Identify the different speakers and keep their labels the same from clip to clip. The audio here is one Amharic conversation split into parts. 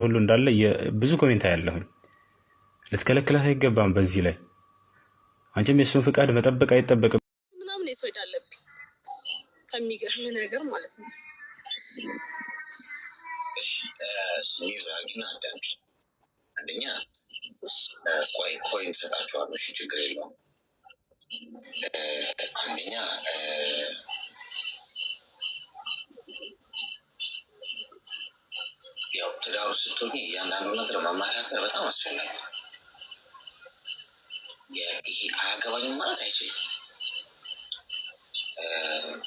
Speaker 1: ሁሉ እንዳለ ብዙ comment ያለሁኝ ልትከለክላት አይገባም። በዚህ ላይ አንቺም የእሱን ፍቃድ መጠበቅ አይጠበቅም።
Speaker 2: ምናምን የሰው ዕዳ አለብኝ ከሚገርም ነገር ማለት ነው።
Speaker 3: ስሚዛግና አዳምጪ። አንደኛ ቆይ coin ሰጣችኋለሁ። እሺ ችግር የለውም። አንደኛ ያው ትዳሩ ስትሆኚ እያንዳንዱ ነገር መመካከር በጣም አስፈላጊ ነው። ይሄ አያገባኝም ማለት አይችልም።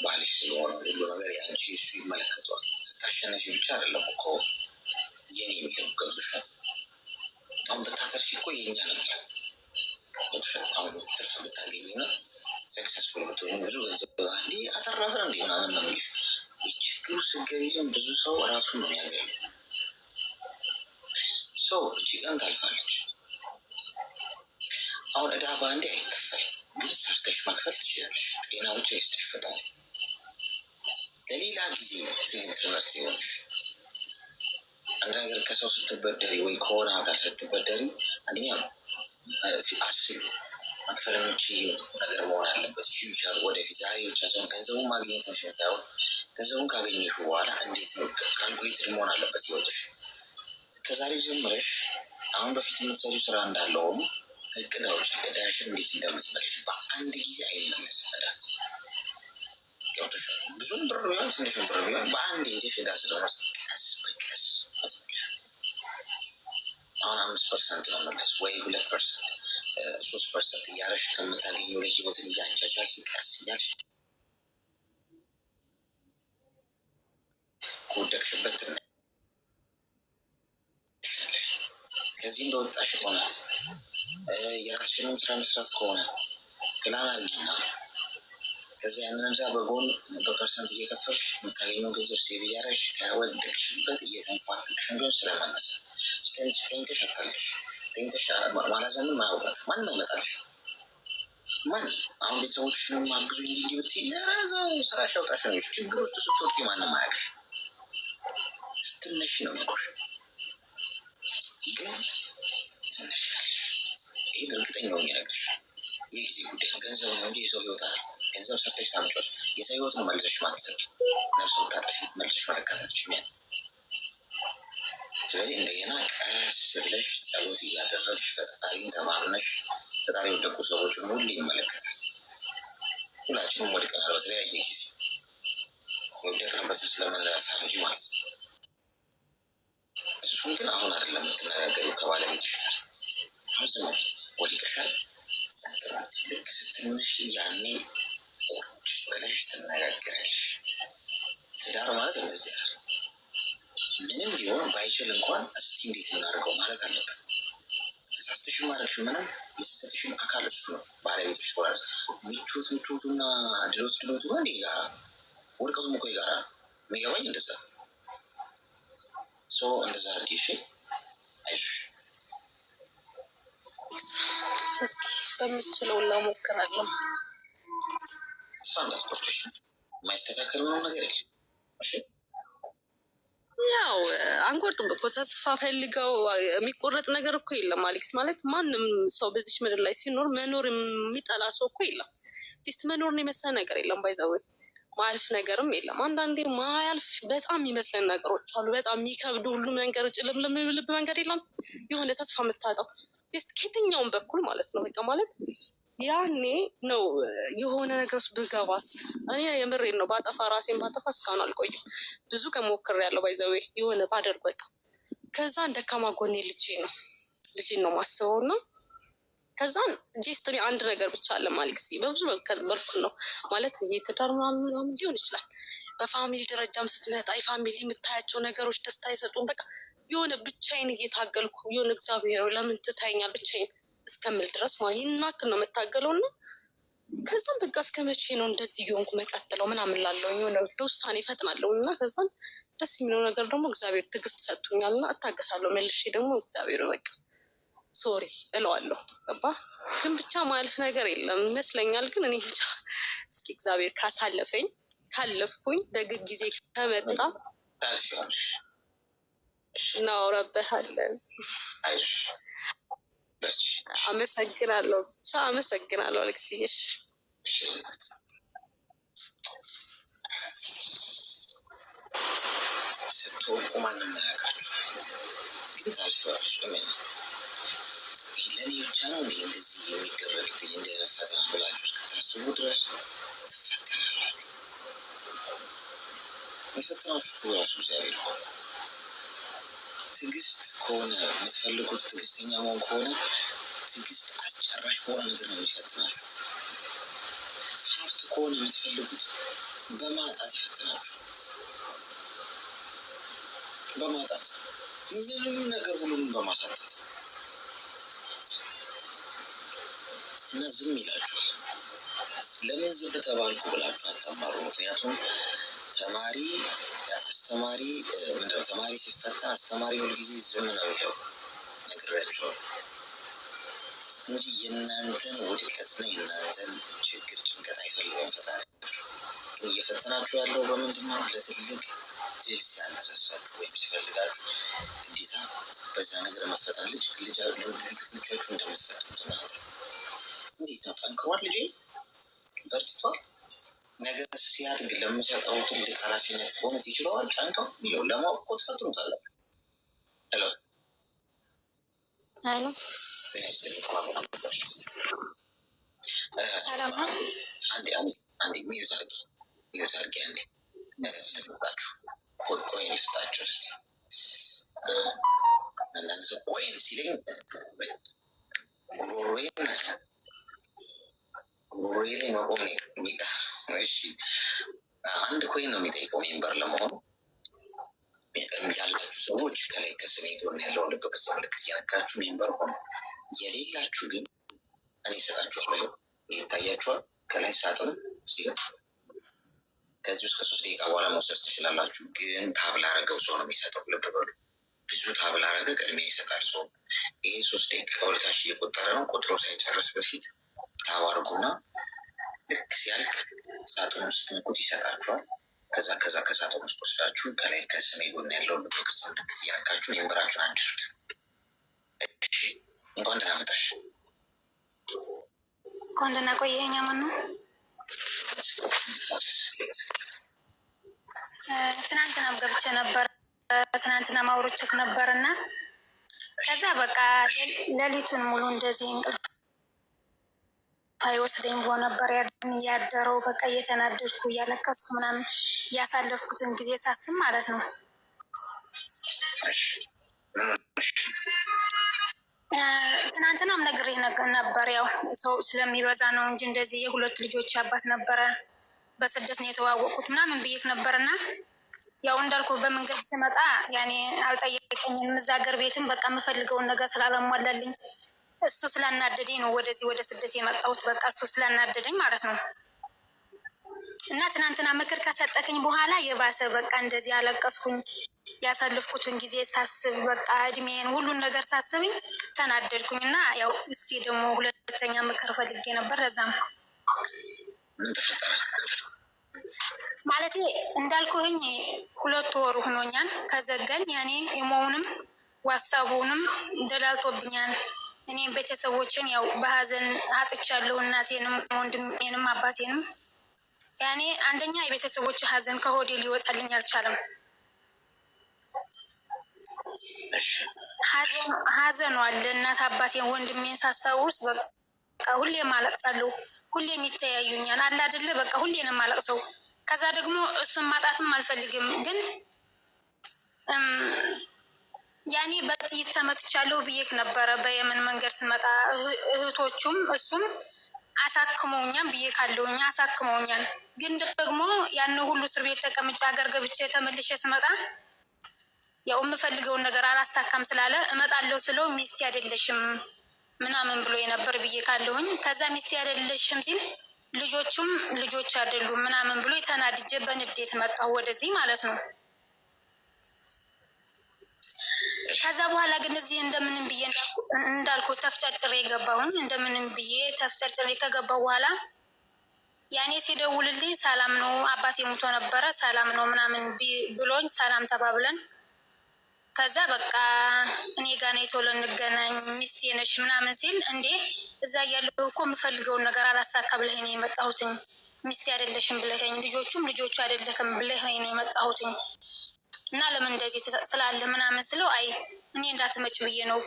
Speaker 3: ባልሽ ስለሆነ ሁሉ ነገር የአንቺ እሱ ይመለከተዋል። ስታሸነፊ ብቻ አይደለም እኮ የኔ የሚለው፣ ገብቶሻል። አሁን ብታተርፊ እኮ የኛ ነው የሚለው፣ ገብቶሻል። አሁን ትርፍ ብታገኝና successful ብትሆኚ፣ ብዙ ገንዘብ እንዲ አተረፍን እንዲ ምናምን ነው የሚልሽ። ችግሩ ስትገቢ ግን ብዙ ሰው ራሱን ነው የሚያገለው። ሰው እቺ ቀን ታልፋለች። አሁን እዳ በአንዴ አይከፈልም፣ ግን ሰርተሽ መክፈል ትችላለሽ። ጤና ብቻ ይስጥሽ ፈጣሪ። ለሌላ ጊዜ ትምህርት ይሆንሽ። አንድ ነገር ከሰው ስትበደሪ ወይ ከሆነ አካል ስትበደሪ አንደኛ አስቢ፣ መክፈል የምችይው ነገር መሆን አለበት። Future ወደፊት ዛሬ ብቻ ሳይሆን ገንዘቡን ማግኘት ሳይሆን ገንዘቡን ካገኘሽ በኋላ እንዴት ነው calculated መሆን አለበት ህይወትሽ። ከዛሬ ጀምረሽ አሁን በፊት የምትሰሪው ስራ እንዳለ ሆኖ እቅድ አውጪ። ዕዳሽን እንዴት እንደምትመልሽ። በአንድ ጊዜ አይመለስም ዕዳ፣ ገብቶሻል። ብዙም ብር ቢሆን ትንሽም ብር ቢሆን በአንድ ሄደሽ ዕዳ ስለመስ ቀስ በቀስ አሁን 5% መመለስ ወይ 2%፣ 3% እያረሽ ከምታገኘው ላይ ህይወትን እያቻቻልሽ ቀስ እያልሽ ከወደቅሽበት ትነሻለሽ። ከዚህ እንደወጣሽ ከሆነ የራስሽንም ስራ መስራት ከሆነ ፕላን አድርጊና ከዚያ ያንን ዕዳ በጎን በ percent እየከፈልሽ የምታገኘው ገንዘብ save እያደረግሽ ከወደቅሽበት እየተንፏቀቅሽ ቢሆን ስለመነሳት። ተኝተሽ አታልቅሽ። ተኝተሽ ማላዘንም አያውቃት ማንም አይመጣልሽ። ማን አሁን ቤተሰቦችሽንም አግዙ እንዲህ እንዲህ ብትይ ለራዛው ስራሽ ያውጣሽ ነው። ችግር ውስጥ ስትወድቂ ማንም አያውቅሽ። ስትነሺ ነው የሚያውቁሽ። ግን ትነሻለሽ። ይህን እርግጠኛ ሆኜ እነግርሻለሁ። የጊዜ ጉዳይ ነው። ገንዘብ ነው እንጂ የሰው ህይወት አለ። ገንዘብ ሰርተሽ ታምጪዋለሽ። የሰው ህይወት ነው መልሰሽ ማትተኪ። ነፍስ ብታጠፊ መልሰሽ መተካት አትችይም። ያን ስለዚህ እንደገና ቀስ ብለሽ ጸሎት እያደረግሽ ፈጣሪን ተማምነሽ፣ ፈጣሪ የወደቁ ሰዎችን ሁሉ ይመለከታል። ሁላችንም ወድቀናል በተለያየ ጊዜ፣ የወደቅንበትን ስለምንረሳ እንጂ ማለት ነው። እሱን ግን አሁን አይደለም የምትነጋገሪው ከባለቤትሽ ጋር። አሁን ዝም ወድቀሻል፣ ጸጥ። ልክ ስትነሺ ያኔ ቁጭ ብለሽ ትነጋገራለሽ። ትዳር ማለት እንደዚህ አይደል። ምንም ቢሆን ባይችል እንኳን እስኪ እንዴት እናደርገው ማለት አለበት። ተሳስተሽ ማድረግሽ ምንም የስህተትሽን አካል እሱ ነው፣ ባለቤትሽ ትሆናለች። ምቾት ምቾቱና ድሎት ድሎቱ ነው እንደ የጋራ፣ ውድቀቱም እኮ የጋራ ነው። የሚገባኝ እንደዛ ሰው እንደዛ አድርጊ። እሺ አይዞሽ።
Speaker 2: እስኪ በምችለው እሞክራለሁ።
Speaker 3: ተስፋ እንዳትቆርጪ። የማይስተካከል ምንም ነገር የለም። እሺ።
Speaker 2: ያው አንቆርጥም እኮ፣ ተስፋ ፈልገው የሚቆረጥ ነገር እኮ የለም። አሌክስ፣ ማለት ማንም ሰው በዚች ምድር ላይ ሲኖር መኖር የሚጠላ ሰው እኮ የለም። Just መኖርን የመሰለ ነገር የለም። By the way ማያልፍ ነገርም የለም። አንዳንዴ ማያልፍ በጣም የሚመስለን ነገሮች አሉ። በጣም የሚከብዱ፣ ሁሉ መንገድ ጭልምልም የሚልብ መንገድ የለም። የሆነ ተስፋ የምታጣው just ከየትኛውም በኩል ማለት ነው። በቃ ማለት ያኔ ነው የሆነ ነገር ውስጥ ብገባስ፣ እኔ የምሬን ነው፣ ባጠፋ፣ ራሴን ባጠፋ እስካሁን አልቆይም። ብዙ ቀን ሞክሬያለሁ። By the way የሆነ ባደርግ በቃ ከዛን ደካማ ጎኔ ልጄ ነው፣ ልጄን ነው ማስበው። እና ከዛን just እኔ አንድ ነገር ብቻ አለ አሌክስ፣ በብዙ መልኩ ነው ማለት ይሄ ትዳር ምናምን ምናምን ሊሆን ይችላል። በ family ደረጃም ስትመጣ የ family የምታያቸው ነገሮች ደስታ አይሰጡም። በቃ የሆነ ብቻዬን እየታገልኩ የሆነ እግዚአብሔር ለምን ትታይኛል ብቻዬን እስከምል ድረስ ማለት ይህን ያክል ነው የምታገለው። እና ከዛም በቃ እስከ መቼ ነው እንደዚህ እየሆንኩ መቀጥለው ምናምን ላለው የሆነ ለውሳኔ እፈጥናለሁ። እና ከዛም ደስ የሚለው ነገር ደግሞ እግዚአብሔር ትዕግስት ሰጥቶኛል እና እታገሳለሁ። መልሼ ደግሞ እግዚአብሔር በቃ sorry እለዋለሁ። ገባ ግን ብቻ ማያልፍ ነገር የለም ይመስለኛል። ግን እኔ እንጃ፣ እስኪ እግዚአብሔር ካሳለፈኝ፣ ካለፍኩኝ፣ ደግ ጊዜ ከመጣ
Speaker 3: ታልፊዋለሽ።
Speaker 2: እናወራበታለን።
Speaker 3: አይዞሽ፣ በርቺ።
Speaker 2: አመሰግናለሁ። ብቻ አመሰግናለሁ አሌክስዬ።
Speaker 3: እሺ። ስትወርቁ ማንም አያውቃችሁ፣ ግን ታልፈዋለች። እመኝ፣ ይህ ለእኔ ብቻ ነው እንዲህ እንደዚህ የሚደረግብኝ እንዲህ አይነት ፈተና ብላችሁ እስክታስቡ ድረስ ትፈተናላችሁ። የሚፈትናችሁ እኮ ራሱ እግዚአብሔር እኮ ነው። ትዕግስት ከሆነ የምትፈልጉት፣ ትዕግስተኛ መሆን ከሆነ ትዕግስት አስጨራሽ በሆነ ነገር ነው የሚፈትናችሁ። ሀብት ከሆነ የምትፈልጉት በማጣት ይፈትናችሁ። በማጣት፣ ምንም ነገር ሁሉንም በማሳጣት እና ዝም ይላችኋል። ለምን ዝም ተባልኩ ብላችሁ አታማሩ። ምክንያቱም ተማሪ አስተማሪ ምንድነው፣ ተማሪ ሲፈተን አስተማሪ ሁልጊዜ ዝም ነው የሚለው፣ ነግሬያቸዋለሁ፣ እንጂ የእናንተን ውድቀትና የእናንተን ችግር ጭንቀት አይፈልግም ፈጣሪያችሁ። ግን እየፈተናችሁ ያለው በምንድን ነው? ለትልቅ ድል ሲያነሳሳችሁ ወይም ሲፈልጋችሁ ግዴታ በዛ ነገር መፈተን። ልጅ ልጆቻችሁ እንደምትፈትኑት እናንተ እንዴት ነው? ጠንክሯል ልጄ፣ በርትቷል፣ ነገ ሲያድግ ለምሰጠው ትልቅ ኃላፊነት በእውነት ይችለዋል ጫንቀው የሚለው ለማወቅ እኮ ትፈትኑታላችሁ። ሄሎ።
Speaker 4: ሄሎ።
Speaker 3: ጤና ይስጥልኝ። እንኳን ደህና መጣሽ።
Speaker 4: ሰላም ነው።
Speaker 3: አንዴ አንዴ አንዴ mute አድርጊ፣ mute አድርጊ። አንዴ ልስጣችሁ፣ coin ልስጣችሁ እስኪ። አንዳንድ ሰው coin ሲለኝ ጉሮሮዬን ጉሮሮዬ ላይ መቆም ነው የሚቀር። እሺ፣ አንድ coin ነው የሚጠይቀው member ለመሆን። ያላችሁ ሰዎች ከላይ ከስሜ ጎን ያለውን ልብ ቅርጽ ምልክት እየነካችሁ member ሆኑ። የሌላችሁ ግን እኔ እሰጣችኋለሁ። ይታያችኋል። ከላይ ሳጥን እዚህ ጋር። ከዚህ ውስጥ ከ3 ደቂቃ በኋላ መውሰድ ትችላላችሁ። ግን tap ላረገው ሰው ነው የሚሰጠው። ልብ በሉ። ብዙ tap ላረገ ቅድሚያ ይሰጣል ሰው። ይሄ 3 ደቂቃ ወደታች እየቆጠረ ነው። ቆጥሮ ሳይጨርስ በፊት tap አድርጉና ልክ ሲያልቅ ሳጥኑን ስትነኩት ይሰጣችኋል። ከዛ ከሳጥኑ ውስጥ ወስዳችሁ ከላይ ከስሜ ጎን ያለውን ልብ ቅርጽ ምልክት እየነካችሁ member ኣችሁን አድሱት። እሺ፣ እንኳን ደህና መጣሽ።
Speaker 4: እንኳን ደህና ቆየኸኝ። አማን ነው። ትናንትናም ገብቼ ነበር። ትናንትና ማውሮችክ ነበር እና ከዛ በቃ ሌሊቱን ሙሉ እንደዚህ እንቅልፍ አይወስደኝ ብሎ ነበር ያደረው። በቃ እየተናደድኩ እያለቀስኩ ምናምን ያሳለፍኩትን ጊዜ ሳስብ ማለት ነው።
Speaker 3: እሺ፣ ምን ሆነሽ?
Speaker 4: ትናንትናም ነግሬህ ነበር። ያው ሰው ስለሚበዛ ነው እንጂ እንደዚህ የሁለት ልጆች አባት ነበረ፣ በስደት ነው የተዋወቅኩት ምናምን ብዬክ ነበርና ያው እንዳልኩ በመንገድ ስመጣ ያኔ አልጠየቀኝም። እዛ ሀገር ቤትም በቃ የምፈልገውን ነገር ስላላሟላልኝ እሱ ስላናደደኝ ነው ወደዚህ ወደ ስደት የመጣሁት። በቃ እሱ ስላናደደኝ ማለት ነው። እና ትናንትና ምክር ከሰጠክኝ በኋላ የባሰ በቃ እንደዚህ አለቀስኩኝ። ያሳለፍኩትን ጊዜ ሳስብ በቃ እድሜን ሁሉን ነገር ሳስብኝ ተናደድኩኝ። እና ያው እስኪ ደግሞ ሁለተኛ ምክር ፈልጌ ነበር። ለዛም
Speaker 3: ምን ተፈጠረ?
Speaker 4: ማለቴ እንዳልኩህኝ 2 ወሩ ሆኖኛል ከዘጋኝ። ያኔ ኢሞውንም ዋትሳፑንም ደላልቶብኛል። እኔም ቤተሰቦችን ያው በሀዘን አጥቻለሁ። እናቴንም ወንድሜንም አባቴንም። ያኔ አንደኛ የቤተሰቦች ሀዘን ከሆዴ ሊወጣልኝ አልቻለም።
Speaker 3: እሺ።
Speaker 4: ሀዘኑ አለ። እናት አባቴን ወንድሜን ሳስታውስ በቃ ሁሌም አለቅሳለሁ። ሁሌም ይተያዩኛል አለ አይደለ? በቃ ሁሌንም አለቅሰው። ከዛ ደግሞ እሱን ማጣትም አልፈልግም፣ ግን ያኔ በጥይት ተመትቻለሁ ብዬክ ነበረ። በየመን መንገድ ስመጣ እህቶቹም እሱም አሳክመውኛል ብዬ ካለውኛ አሳክመውኛል። ግን ደግሞ ያን ሁሉ እስር ቤት ተቀምጬ ሀገር ገብቼ ተመልሼ ስመጣ ያው የምፈልገውን ነገር አላሳካም ስላለ እመጣለሁ ስለው ሚስቴ አይደለሽም ምናምን ብሎ የነበር ብዬ ካለሁኝ። ከዛ ሚስቴ አይደለሽም ሲል ልጆቹም ልጆች አይደሉም ምናምን ብሎ የተናድጄ በንዴት መጣሁ ወደዚህ ማለት ነው። ከዛ በኋላ ግን እዚህ እንደምንም ብዬ እንዳልኩ ተፍጨርጭሬ የገባሁኝ፣ እንደምንም ብዬ ተፍጨርጭሬ ከገባሁ በኋላ ያኔ ሲደውልልኝ ሰላም ነው፣ አባቴ ሙቶ ነበረ፣ ሰላም ነው ምናምን ብሎኝ ሰላም ተባብለን ከዛ በቃ እኔ ጋ ነይ ቶሎ እንገናኝ ሚስቴ ነሽ ምናምን ሲል፣ እንዴ እዛ እያለሁ እኮ የምፈልገውን ነገር አላሳካ ብለህ ነው የመጣሁትኝ፣ ሚስቴ አይደለሽም ብለኸኝ፣ ልጆቹም ልጆቹ አይደለክም ብለኸኝ ነው የመጣሁትኝ እና ለምን እንደዚህ ስላለ ምናምን ስለው፣ አይ እኔ እንዳትመጭ ብዬ ነው፣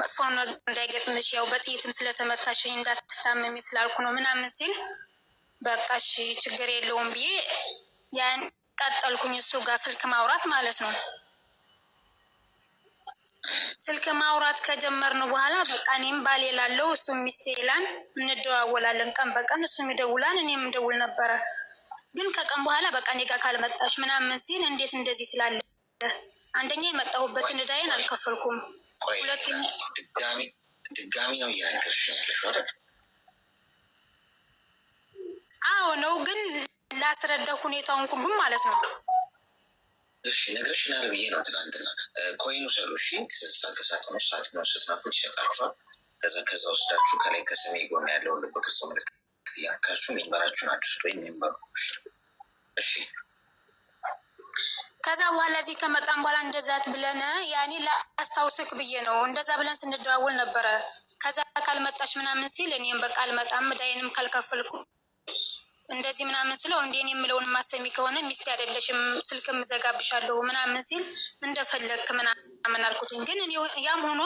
Speaker 4: መጥፎ ነገር እንዳይገጥምሽ፣ ያው በጥይትም ስለተመታሽኝ እንዳትታመሚ ስላልኩ ነው ምናምን ሲል፣ በቃ እሺ ችግር የለውም ብዬ ያን ቀጠልኩኝ እሱ ጋር ስልክ ማውራት ማለት ነው። ስልክ ማውራት ከጀመርን በኋላ በቃ እኔም ባሌ ላለው እሱም ሚስቴ ይላል፣ እንደዋወላለን ቀን በቀን፣ እሱም ይደውላል እኔም እንደውል ነበረ። ግን ከቀን በኋላ በቃ እኔ ጋር ካልመጣሽ ምናምን ሲል፣ እንዴት እንደዚህ ስላለ፣ አንደኛ የመጣሁበትን ዕዳዬን አልከፈልኩም።
Speaker 3: ቆይ፣ ድጋሚ ድጋሚ ነው እየነገርሽ ያለሽው አይደል?
Speaker 4: አዎ ነው፣ ግን ላስረዳ ሁኔታውን ሁሉም ማለት ነው።
Speaker 3: እሺ ነግረሽናል ብዬ ነው ትናንትና። Coin ኡ ሰሉ እሺ፣ ከሳጥኑ ሳጥኑ ስትነኩት ይሰጣችኋል። ከዛ ወስዳችሁ ከላይ ከስሜ ጎን ያለውን ልብ ቅርጽ ምልክት እያነካችሁ member ኣችሁን አድሱት ወይም member ኡ። እሺ።
Speaker 4: ከዛ በኋላ እዚህ ከመጣን በኋላ እንደዛ ብለን፣ ያኔ ላስታውስክ ብዬ ነው፣ እንደዛ ብለን ስንደዋወል ነበረ። ከዛ ካልመጣሽ ምናምን ሲል እኔም በቃ አልመጣም ዕዳዬንም ካልከፈልኩ እንደዚህ ምናምን ስለው፣ እንዴ እኔ የምለውን ማሰሚ ከሆነ ሚስቴ አይደለሽም፣ ስልክም እዘጋብሻለሁ ምናምን ሲል እንደፈለግክ ምናምን አልኩትኝ። ግን እኔ ያም ሆኖ